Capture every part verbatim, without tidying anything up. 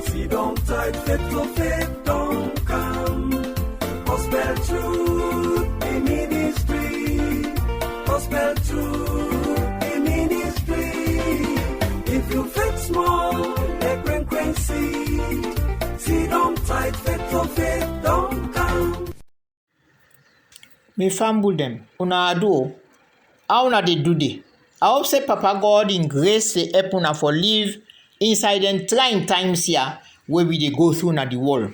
Sidon tight, faith to faith don come. Gospel truth, the ministry. Gospel truth, the ministry. If you faith small, make rain, rain see. Sidon tight, faith to faith don come. Mi fambul dem, una adu o. How una dey do de? I hope sey Papa God in grace dey help una for live inside dem trying times ya wey wi dey go through na di world.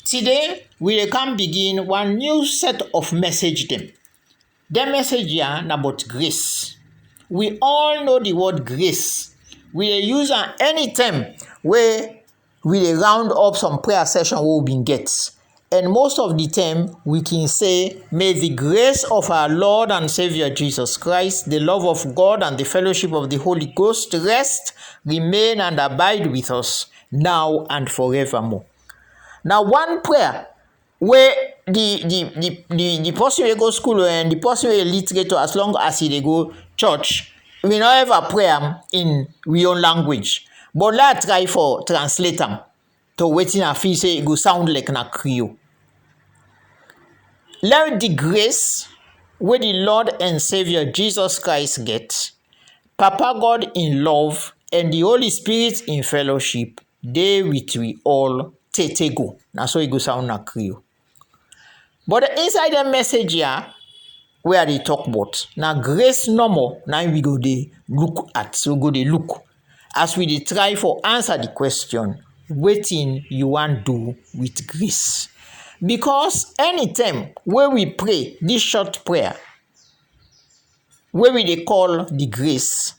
Today, wi dey come begin one new set of message dem. Dem message ya na about grace. Wi all know di word grace. Wi dey use am anytime wey wi dey round up some prayer session wey wi bin get. And most of di time, wi kin say, may di grace of our Lord and Saviour Jesus Christ, di love of God and di fellowship of di Holy Ghost rest, remain and abide with us now and forevermore. Na one prayer wey di di di di di person wey go school and di person wey literate, as long as e dey go church, we no ever pray am in we own language, but let I try for translate am to wetin I feel say e go sound like na Creole. Let di grace wey di Lord and Saviour Jesus Christ get, Papa God in love, and di Holy Spirit in fellowship dey with we all tete go. Na so e go sound na Creole. But inside dem message ya wey I dey talk about, na grace normal na im we go dey look at, we go dey look as we dey try for answer di question, wetin you wan do with grace? Because anytime wey we pray dis short prayer, wey we dey call di grace,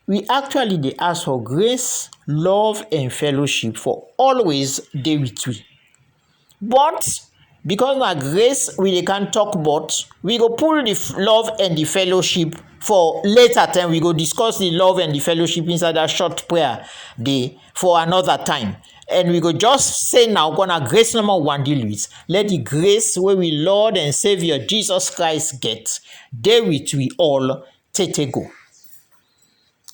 we actually dey ask for grace, love and fellowship for always dey with we. But because na grace we dey can talk about, we go pull di f- love and di fellowship for later time. We go discuss di love and di fellowship inside dat short prayer dey for another time. And we go just say now, gonna grace number one deal with. Let di grace wey we Lord and Saviour Jesus Christ get dey with we all tete go.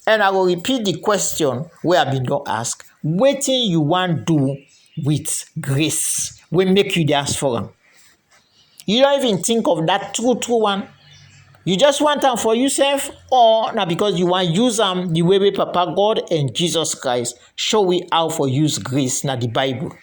And I go repeat di question wey I bin don ask, wetin you wan do with grace wey make you dey ask for am? You don even think of dat true true one? You just want am for yourself, or na because you wan use am di way wey Papa God and Jesus Christ show we how for use grace na di Bible?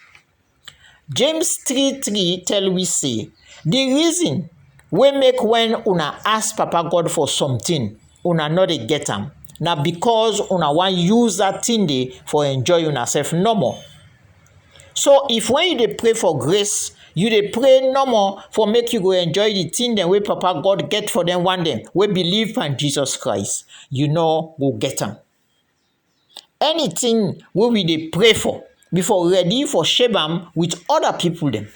James three three tell we say di reason wey make when una ask Papa God for something, una no dey get am, na because una wan use dat thing dey for enjoy unasef normal. So if when you dey pray for grace, you dey pray normal for make you go enjoy di thing dem wey Papa God get for dem one dem wey believe pan Jesus Christ, you no go get am. Anything wey we dey pray for, we for ready for share am with other people dem.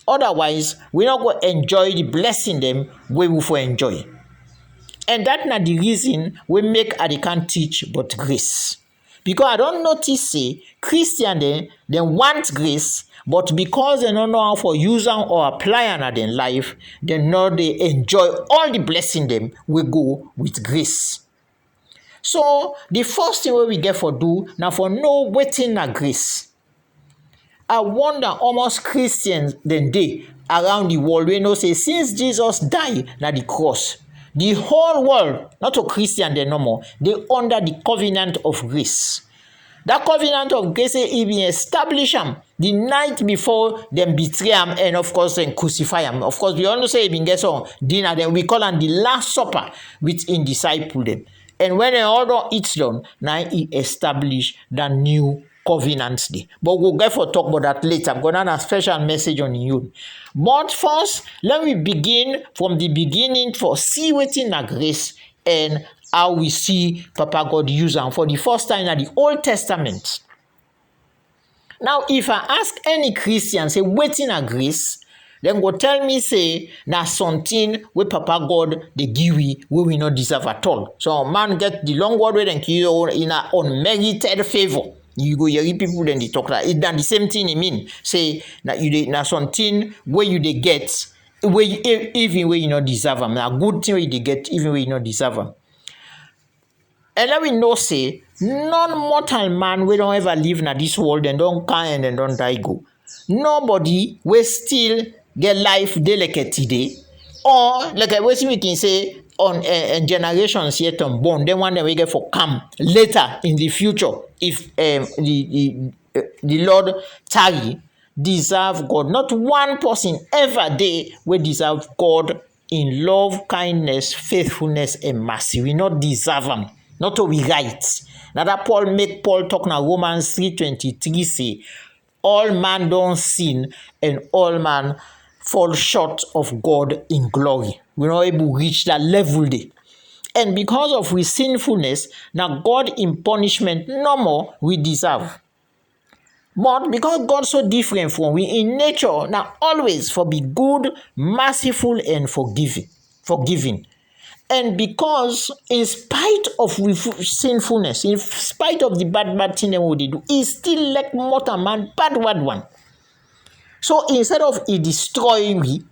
Otherwise, we no go enjoy di blessing dem wey we for enjoy. And dat na di reason wey make I dey can teach about grace. Because I don notice say Christian dem, dem want grace, but because dem no know how for use am or apply am na dem life, dem no dey enjoy all di blessing dem wey go with grace. So di first thing wey we get for do na for know wetin na grace. I wonder how much Christians dem dey around di world wey know say since Jesus die na di cross, di whole world, not to Christian dem no more, dey under di covenant of grace. Dat covenant of grace say e bin establish am di night before dem betray am and of course dem crucify am. Of course, we all know say e bin get some dinner, dem we call am di Last Supper with im disciple dem. And when dem all don eat done, na im e establish dat new covenant day. But we go get for talk about dat later because dat na special message on im own. But first, let we begin from di beginning for see wetin na grace and how we see Papa God use am for di first time na di Old Testament. Now, if I ask any Christian say wetin na grace, dem go tell me say na something wey Papa God dey give we wey we no deserve at all. So man get di long word wey dem kill you, e na unmerited favour. You go hear people dem dey talk that. It na di same thing e mean. Say na you dey na something wey you dey get wey you, e- even wey you no deserve am. Na good thing wey you dey get even wey you no deserve am. And let we know say Non-mortal man wey don ever live na dis world, dem don kam and dem don die go. Nobody wey still get life dey like tide, or like wetin we can say on, eh, eh, generations yet unborn, dem one dem wey get for come later in the future, if, eh, the, the, eh, the Lord tarry, deserve God. Not one person ever dey wey deserve God in love, kindness, faithfulness, and mercy. We not deserve am. Not to we right. Na that Paul make Paul talk na Romans three twenty-three say, "All man don sin and all man fall short of God in glory." We no able reach that level dey. And because of we sinfulness, na God in punishment no more we deserve. But because God so different from we, in nature na always for be good, merciful, and forgiving, forgiving. And because in spite of we fu-, sinfulness, in spite of the bad, bad thing dem we dey do, e still like mortal man bad, bad one. So instead of e destroy we,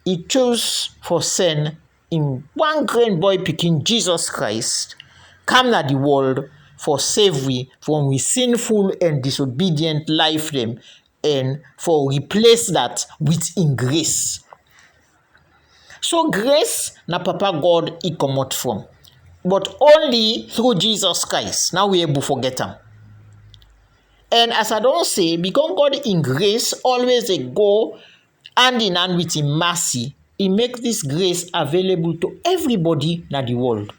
e choose for send im one grain boy pikin, Jesus Christ, come na the world for save we from we sinful and disobedient life dem, and for replace that with im grace. So grace na Papa God e comot from, but only through Jesus Christ na we able for get am. And as I don say, because God in grace always dey go hand in hand with im mercy, e make dis grace available to everybody na di world,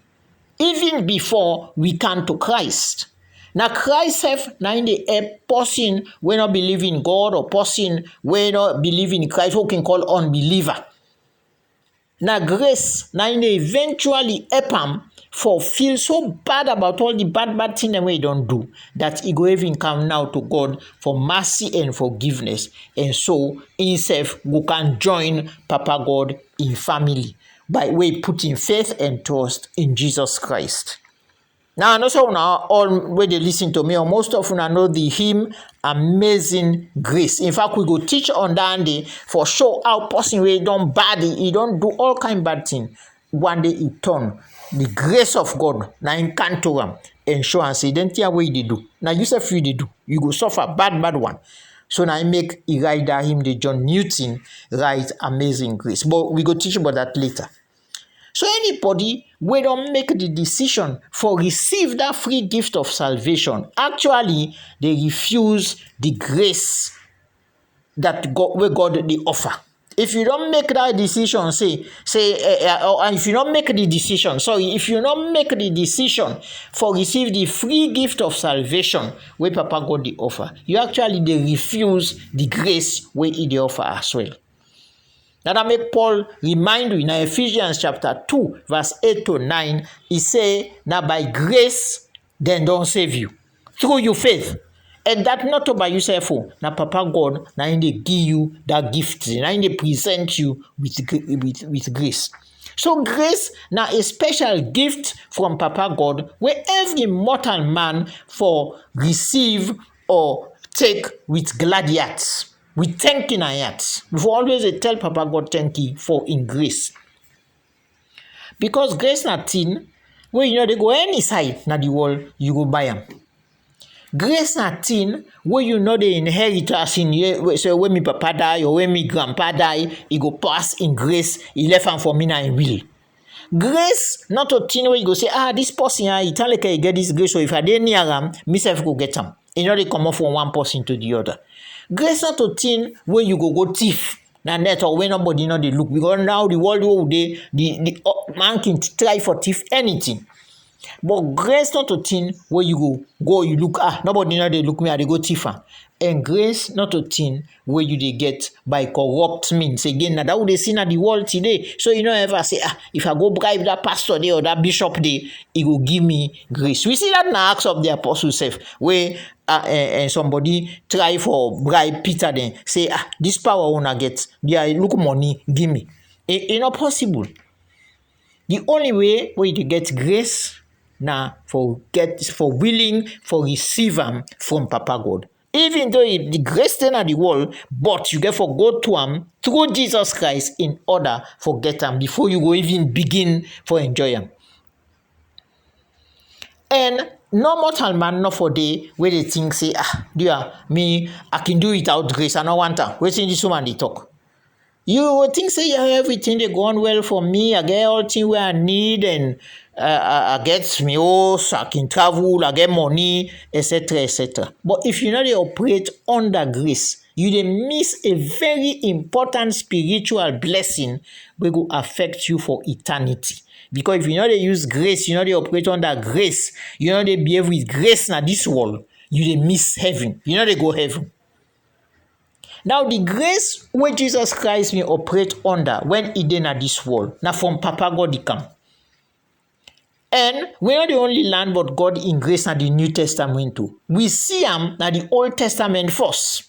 even before we come to Christ. Na Christ sef na im dey help person wey no believe in God or person wey no believe in Christ, wey we can call unbeliever. Na grace na im dey eventually help am for feel so bad about all the bad, bad thing dem wey e don do, that e go even come now to God for mercy and forgiveness, and so himself go can join Papa God in family by wey e put im faith and trust in Jesus Christ. Now, I know say una all wey dey listen to me, or most of una know the hymn Amazing Grace. In fact, we go teach on that day for show how person wey don bad, e, e don do all kind bad thing. One day e turn, the grace of God na im come to am and show am say, "Then thing wey you dey do, na you sef you dey do. You go suffer bad, bad one." So na im make e write that hymn, the John Newton write Amazing Grace. But we go teach about that later. So anybody wey don make the decision for receive that free gift of salvation, actually, dey refuse the grace that God, wey God dey offer. If you don make that decision, say, say, eh, eh, or if you don make the decision, sorry, if you don make the decision for receive the free gift of salvation wey Papa God dey offer, you actually dey refuse the grace wey e dey offer as well. Na dat make Paul remind wi na Ephesians chapter two, verse eight to nine, e sey, "Na by grace dem don save yu, through yu faith, and dat nɔto by yusɛf o, na Papa God na im dey gi yu dat gift, na im dey present yu wit gr-, wit, wit grace." So grace na a special gift from Papa God wey every mortal man for receive or take wit glad heart. With thanking and heart. We for always dey tell Papa God thank you for im grace. Because grace na thing wey you no dey go any side na the world you go buy am. Grace na thing wey you no dey inherit as in ye-, so when mi papa die or when mi grandpa die, e go pass in grace, e left am for me na im will. Grace not a thing wey you go say, "Ah, this person, ah, e tan like e get this grace, so if I dey near am, mi sef go get am." E no dey comot from one person to the other. Grace not a thing wey you go go thief na net or wey nobody no dey look, because now the world wey we dey, the, the, uh, man can try for thief anything. But grace not a thing wey you go go, you look, "Ah, nobody no dey look me, I dey go thief am." And grace not a thing wey you dey get by corrupt means. Again, na that we dey see na the world today. So you no ever say, "Ah, if I go bribe that pastor there or that bishop there, e go give me grace." We see that na Acts of the Apostles sef, wey, uh, uh, uh, somebody try for bribe Peter, then say, "Ah, this power una get, yeah, look money, give me." E, e no possible. The only way wey you dey get grace na for get, for willing for receive am from Papa God. Even though e, the grace dey na the world, but you get for go to am through Jesus Christ in order for get am before you go even begin for enjoy am. And no mortal man nɔ for dey wey dey think say, "Ah, dear, me, I can do without grace, I no want am." Wetin dis woman dey talk? You go think say, "Yeah, everything dey go on well for me, I get all thing wey I need, and, uh, I, I get me house, I can travel, I get money, et cetera, et cetera." But if you no dey operate under grace, you dey miss a very important spiritual blessing wey go affect you for eternity. Because if you no dey use grace, you no dey operate under grace, you no dey behave with grace na dis world, you dey miss heaven. You no dey go heaven. Now, di grace wey Jesus Christ bin operate under wen e dey na dis world na from Papa God e kam. And we no dey only learn about God in grace na di New Testament o. We see am na di Old Testament first.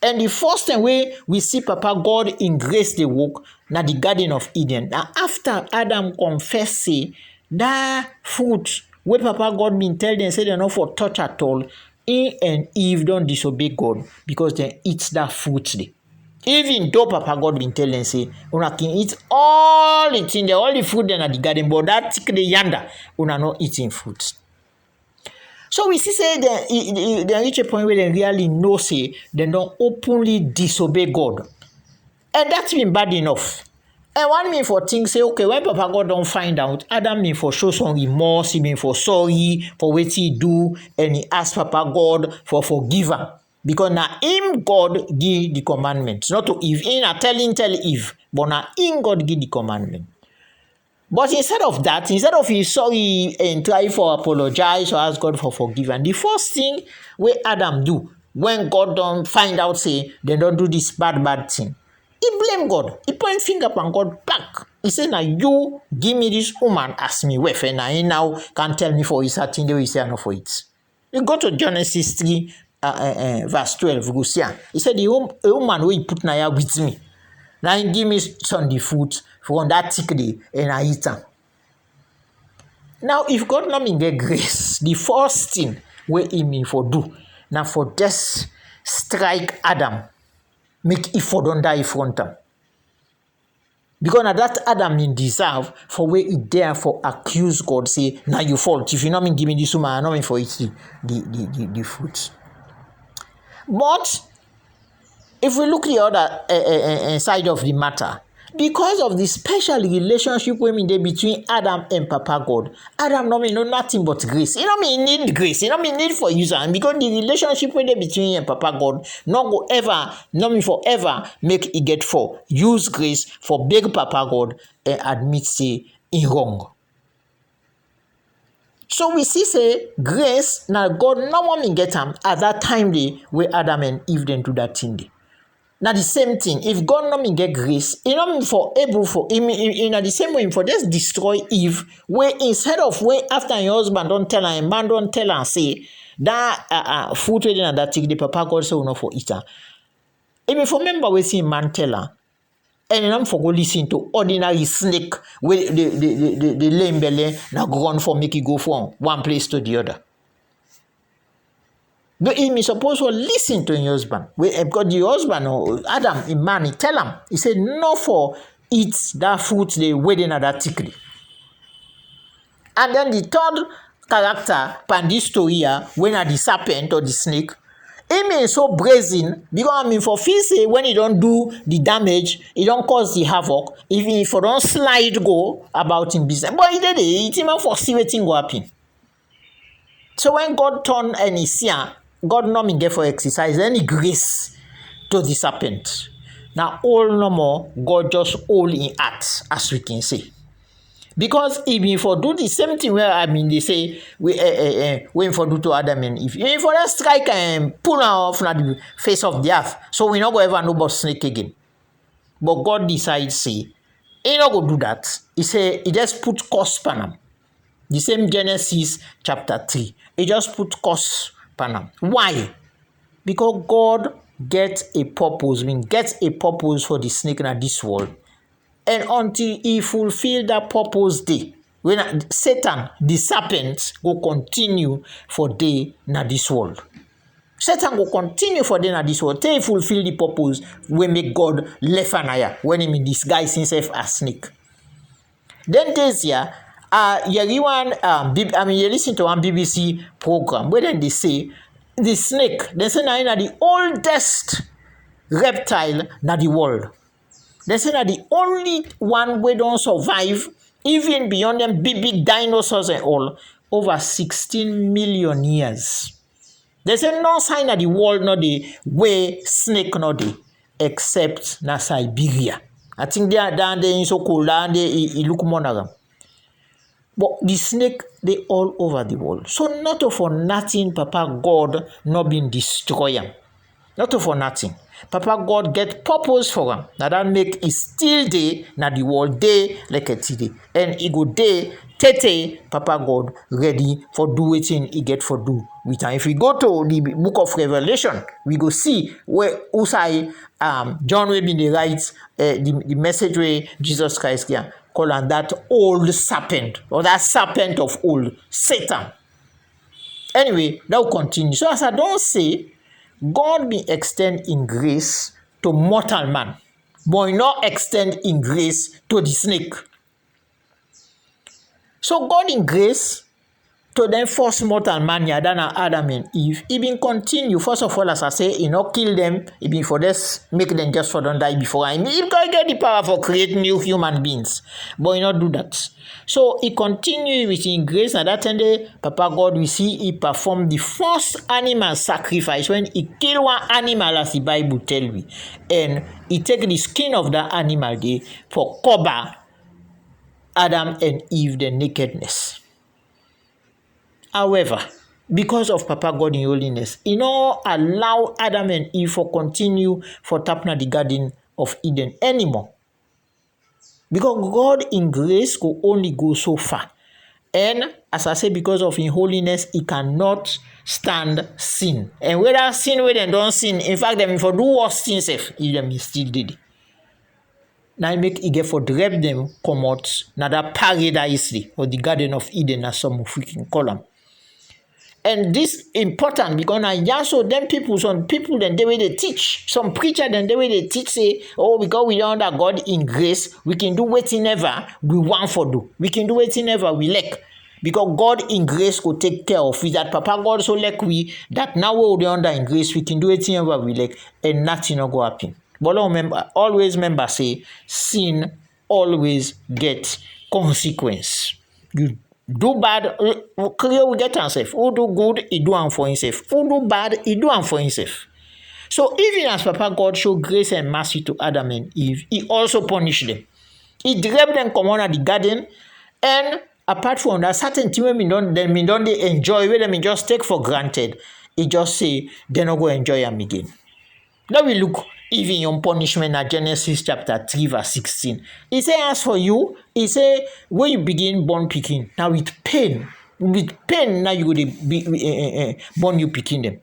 And di first time wey we see Papa God in grace dey work na di Garden of Eden. Na afta Adam confess sey dat fruit wey Papa God bin tell dem sey dem nɔ for touch at all, im and Eve don disobey God because dem eat dat fruit de. Even though Papa God bin tell dem sey, "Una kin eat all di tin dem, all di fruit dem na di garden, but dat tik de yanda, una nɔ eat im fruit." So we see sey dem, e, e, dem reach a point wey dem really know sey dem don openly disobey God. And dat bin bad enough. And one mean for think sey, okay, wen Papa God don find out, Adam mean for show some remorse, e mean for sorry for wetin e do, and e ask Papa God for forgive am. Because na im God gi di commandment, not to Eve. Im na tell im tell Eve, but na im God gi di commandment. But instead of dat, instead of e sorry and try for apologize or ask God for forgive am, di first thing wey Adam do wen God don find out sey dem don do dis bad bad thing, e blame God, e point finger pan God back. E sey, "Na yu gi mi dis woman as mi wife, and na im now come tell mi for inside thing dey wey e sey I no for eat." You go to Genesis three, uh, uh, uh, verse twelve, you go see am. He said, "The wom-, a woman wey you put na ya with me, na him give me some the fruit from that thick day, and I eat am." Now, if God no mean get grace, the first thing wey he mean for do na for just strike Adam, make he for don die front am. Because na dat Adam bin deserve for wey e dare for accuse God sey, "Na yu fault. If yu nɔ bin gi mi dis woman, I nɔ bin for eat di, di, di, di, di fruit." But if we look di oda, eh, eh, eh, eh, side of di mata, because of di special relationship wey bin dey between Adam and Papa God, Adam nɔ bin know nothing but grace. E nɔ bin need grace. E nɔ bin need for use am because the relationship wey dey between him and Papa God nɔ go ever, nɔ bin for ever make e get for use grace for beg Papa God and admit say e wrong. So we see say grace na God nɔ wan bin get am at that time dey wey Adam and Eve dem do that thing dey. Na the same thing. If God no bin get grace, e no bin for able for, e mean, e, e, na the same way e for just destroy Eve, wey instead of when after im husband don tell am, im man don tell am say, "That, uh, uh, fruit wey dey na that tree, the Papa God say we no for eat am." E bin for remember wetin im man tell am, and e no for go listen to ordinary snake wey dey, dey, dey, dey, dey lay im belle na ground for make e go from one place to the other. But he bin suppose for listen to im husband. Wey, eh, because the husband, oh, Adam, im man, e tell am, e say, "No for eat that fruit dey wey dey na that tree." And then the third character pan this story ya, wey na the serpent or the snake, im bin so brazen, because I mean for feel say when e don do the damage, e don cause the havoc, if e for don slide go about im business. But e dey dey, e think for see wetin go happen. So when God turn and e see am, God no bin get for exercise any grace to the serpent. Na all no more, God just hold im heart, as we can say. Because e bin for do the same thing wey I bin dey say, wey, eh, eh, eh, wey e for do to Adam and Eve. E for just strike am, pull am off na the face of the earth. So we no go ever know about snake again. But God decide say e no go do that. E say e just put curse pan am. The same Genesis chapter three, e just put curse pan am. Why? Because God get a purpose, bin get a purpose for the snake na this world. And until e fulfill that purpose dey, wey na Satan, the serpent, go continue for dey na this world. Satan go continue for dey na this world till e fulfill the purpose wey make God lef am na ya when e bin disguise himself as snake. Dem days ya, I yɛri one, um, B-, I mean, I listen to one B B C program where dem dey say the snake, dem say na im na the oldest reptile na the world. Dem say na the only one wey don survive, even beyond dem big, big dinosaurs and all, over sixteen million years. Dem say no sign na the world no dey wey snake no dey, except na Siberia. I think they are down there in so cold, down there, e, e look more na am. But the snake dey all over the world. So not for nothing Papa God no bin destroy am. Not for nothing. Papa God get purpose for am. Na that make e still dey na the world dey like a today. And e go dey tete Papa God ready for do wetin e get for do with am. If we go to the book of Revelation, we go see where Usai, um, John wey bin dey write, uh, the, the message wey Jesus Christ give am, call am that old serpent, or that serpent of old, Satan. Anyway, that will continue. So as I don say, God bin extend in grace to mortal man, but e no extend in grace to the snake. So God in grace to dem first mortal man ya, that na Adam and Eve, e bin continue. First of all, as I say, e no kill dem, e bin for just make dem just for don die before am. E bin get the power for create new human beings, but e no do that. So e continue with im grace. Na that time dey Papa God, we see e perform the first animal sacrifice when e kill one animal, as the Bible tell we, and e take the skin of that animal dey for cover Adam and Eve dem nakedness. However, because of Papa God in holiness, e no allow Adam and Eve for continue for tap na the Garden of Eden anymore. Because God in grace go only go so far. And as I say, because of in holiness, e cannot stand sin. And whether sin wey dem don sin, in fact, dem for do worse things sef, if dem still dey there. Na im make e get for drep dem comot na that paradise dey, or the Garden of Eden, as some of we can call am. And this important because na ya so dem people, some people dem dey wey dey teach, some preacher dem dey wey dey teach say, oh, because we dey under God in grace, we can do wetin ever we want for do. We can do wetin ever we like. Because God in grace go take care of we. That Papa God so like we, that now wey we dey under in grace, we can do wetin ever we like, and nothing no go happen. But remember, always remember say sin always get consequence. You do bad, uh, uh, we get am sef. Who do good, e do am for himself. Who do bad, e do am for himself. So even as Papa God show grace and mercy to Adam and Eve, e also punish dem. E drive dem comot na the garden, and apart from that, certain thing wey bin don, dem bin don dey enjoy, wey dem bin just take for granted, e just say dem no go enjoy am again. Now we look even your punishment na Genesis chapter three verse sixteen. E say, as for you, e say, when you begin born pikin, na with pain, with pain na you go dey be, eh, eh, eh, born you pikin dem.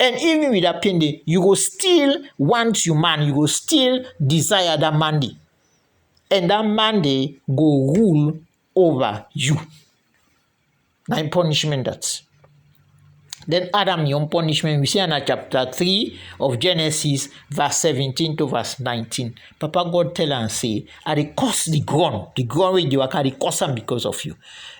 And even with that pain dey, you go still want you man, you go still desire that man dey. And that man dey go rule over you. Na im punishment that. Then Adam im own punishment, we see am na chapter three of Genesis, verse seventeen to verse nineteen. Papa God tell am say, I dey curse the ground, the ground wey you dey waka, I dey curse am because of you.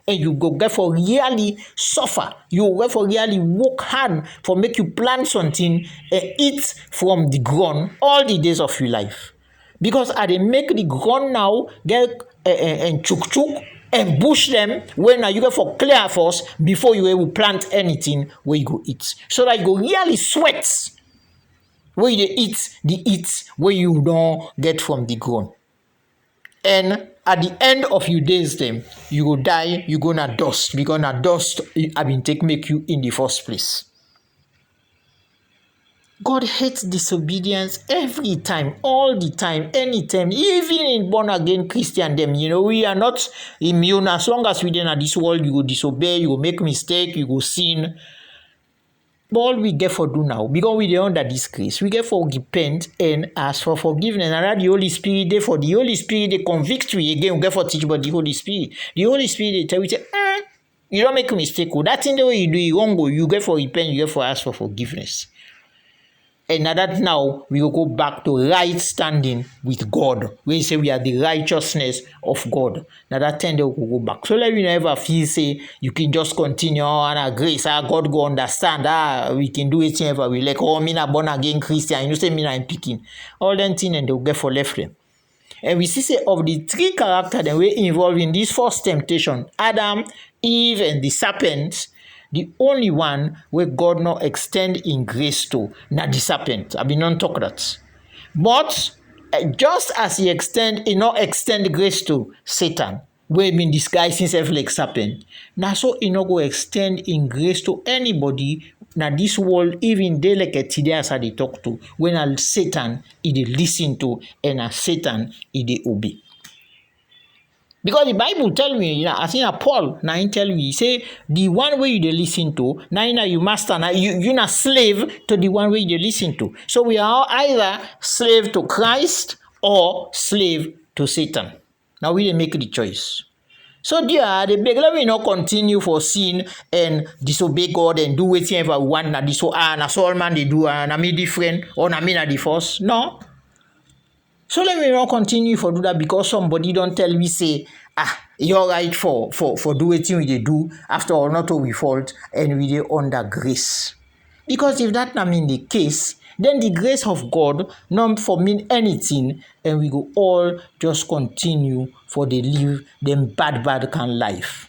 And you go get for really suffer. You go get for really work hard for make you plant something and eat from the ground all the days of your life. Because I dey make the ground now get, eh, eh, eh, chook chook and bush dem, wey na you get for clear first before you even plant anything wey you go eat. So that you go really sweat when you dey eat the eat wey you don get from the ground. And at the end of your days dem, you go die, you go na dust, because na dust I bin take make you in the first place. God hates disobedience every time, all the time, anytime. Even in born again Christian dem, you know, we are not immune. As long as we dey na this world, you go disobey, you go make mistake, you go sin. But all we get for do now, because we dey under this grace, we get for repent and ask for forgiveness. And that the Holy Spirit dey for. The Holy Spirit dey convict we again. We get for teach about the Holy Spirit. The Holy Spirit dey tell we say, "Eh, you don make mistake o. That thing dey wey you do, e wrong o. You get for repent, you get for ask for forgiveness." And na dat now we go go back to right standing with God, wey say we are the righteousness of God. Na dat ten de we go go back. So let we no ever feel say you can just continue, "Oh, na grace, ah, God go understand, ah, we can do wetin ever we like, oh, mi na born again Christian, you know say mi na im pikin." All dem thing dem dey get for left dem. And we see say of the three character dem wey involve in this first temptation, Adam, Eve, and the serpent, the only one wey God no extend in grace to na the serpent. I bin don talk that. But eh, just as he extend, he no extend grace to Satan, wey bin disguise himself like serpent, na so he no go extend in grace to anybody na this world, even dey like today as I dey talk to, wey na Satan he dey listen to and na Satan he dey obey. Because the Bible tell we, na, I think na Paul na him tell we, say the one wey you dey listen to, na him na you master, na you, you na slave to the one wey you dey listen to. So we are either slave to Christ or slave to Satan. Na we dey make the choice. So dear, I dey beg, let we no continue for sin and disobey God and do wetin ever we want. Na this, ah, na so all man dey do, ah, na me different, or na me na the first. No. So let we no continue for do that because somebody don tell we say, ah, e alright for, for, for do wetin we dey do. After all, not all we fault and we dey under grace. Because if that na mean the case, then the grace of God no for mean anything, and we go all just continue for dey live dem bad bad kind life.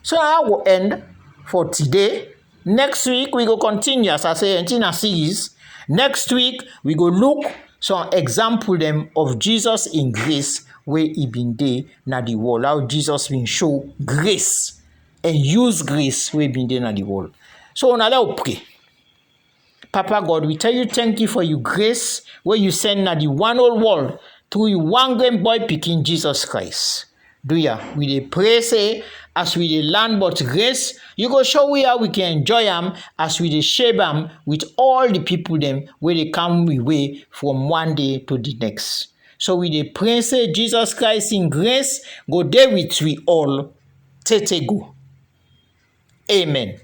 So I go end for today. Next week we go continue, as I say, until na series. Next week we go look some example dem of Jesus in grace wey e bin dey na the world, how Jesus bin show grace and use grace wey bin dey na the world. So una let we pray. Papa God, we tell you thank you for your grace wey you send na the one whole world through your one great boy pikin Jesus Christ. Do ya, we dey pray say as we dey learn about grace, you go show we how we can enjoy am as we dey share am with all the people dem wey dey come we way from one day to the next. So we dey pray say Jesus Christ in grace go dey with we all. Tete go. Amen.